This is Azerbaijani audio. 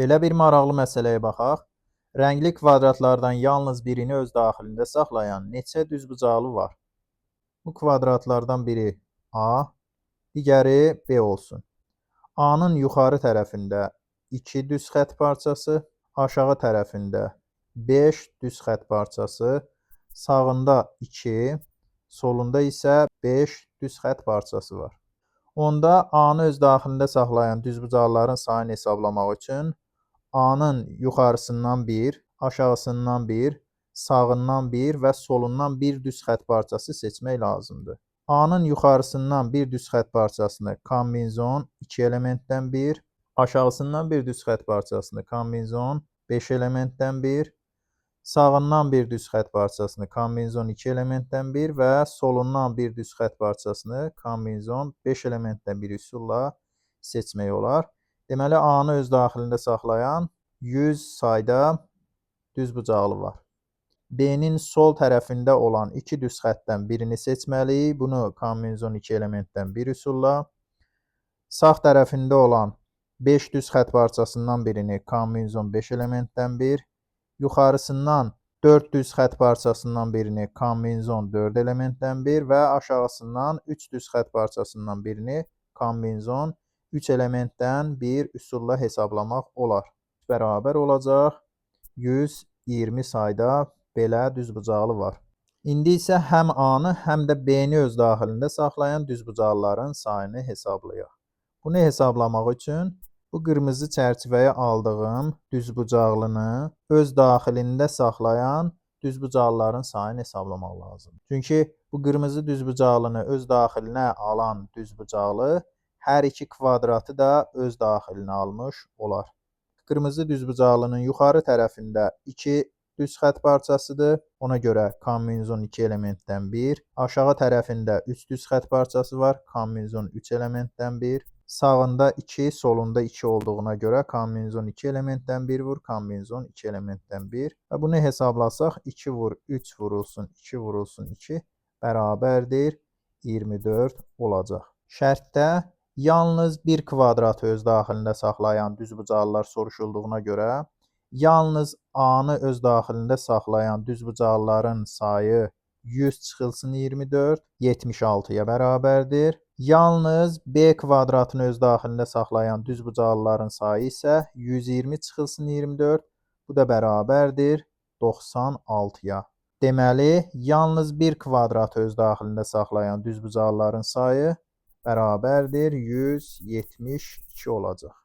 Belə bir maraqlı məsələyə baxaq. Rəngli kvadratlardan yalnız birini öz daxilində saxlayan neçə düzbucaqlı var? Bu kvadratlardan biri A, digəri B olsun. A-nın yuxarı tərəfində 2 düz xətt parçası, aşağı tərəfində 5 düz xətt parçası, sağında 2, solunda isə 5 düz xətt parçası var. Onda A-nı öz daxilində saxlayan düzbucaqlıların sayını hesablamaq üçün A-nın yuxarısından 1, aşağısından 1, sağından 1 və solundan 1 düz xətt parçası seçmək lazımdır. A-nın yuxarısından bir düz xətt parçasını kombinzon 2 elementdən 1, aşağısından bir düz xətt parçasını kombinzon 5 elementdən 1, sağından bir düz xətt parçasını kombinzon 2 elementdən 1 və solundan bir düz xətt parçasını kombinzon 5 elementdən 1 üsulla seçmək olar. Deməli, A-nı öz daxilində saxlayan 100 sayda düzbucaqlı var. B-nin sol tərəfində olan iki düz xəttdən birini seçməliyik. Bunu kombinzon 2 elementdən 1 üsulla. Sağ tərəfində olan 5 düz xətt parçasından birini kombinzon 5 elementdən 1, yuxarısından 4 düz xətt parçasından birini kombinzon 4 elementdən 1 və aşağısından 3 düz xətt parçasından birini kombinzon 3 elementdən 1 üsulla hesablamaq olar. Bərabər olacaq 120 sayda belə düzbucaqlı var. İndi isə həm A-nı, həm də B-ni öz daxilində saxlayan düzbucaqlıların sayını hesablayaq. Bunu hesablamaq üçün bu qırmızı çərçivəyə aldığım düzbucaqlını öz daxilində saxlayan düzbucaqlıların sayını hesablamaq lazımdır. Çünki bu qırmızı düzbucaqlını öz daxilinə alan düzbucaqlı hər iki kvadratı da öz daxilinə almış olar. Qırmızı düzbucaqlının yuxarı tərəfində 2 düz xətt parçasıdır. Ona görə kombinzon 2 elementdən 1. Aşağı tərəfində 3 düz xətt parçası var. Kombinzon 3 elementdən 1. Sağında 2, solunda 2 olduğuna görə kombinzon 2 elementdən 1 vur, kombinzon 2 elementdən 1. Və bunu hesablasaq 2 vur 3 vurulsun 2 vurulsun 2 bərabərdir 24 olacaq. Şərtdə yalnız bir kvadratı öz daxilində saxlayan düzbucaqlılar soruşulduğuna görə yalnız A-nı öz daxilində saxlayan düzbucaqlıların sayı 100 çıxılsın 24, 76-ya bərabərdir. Yalnız B kvadratını öz daxilində saxlayan düzbucaqlıların sayı isə 120 çıxılsın 24, bu da bərabərdir 96-ya. Deməli, yalnız bir kvadratı öz daxilində saxlayan düzbucaqlıların sayı bərabərdir 172 olacaq.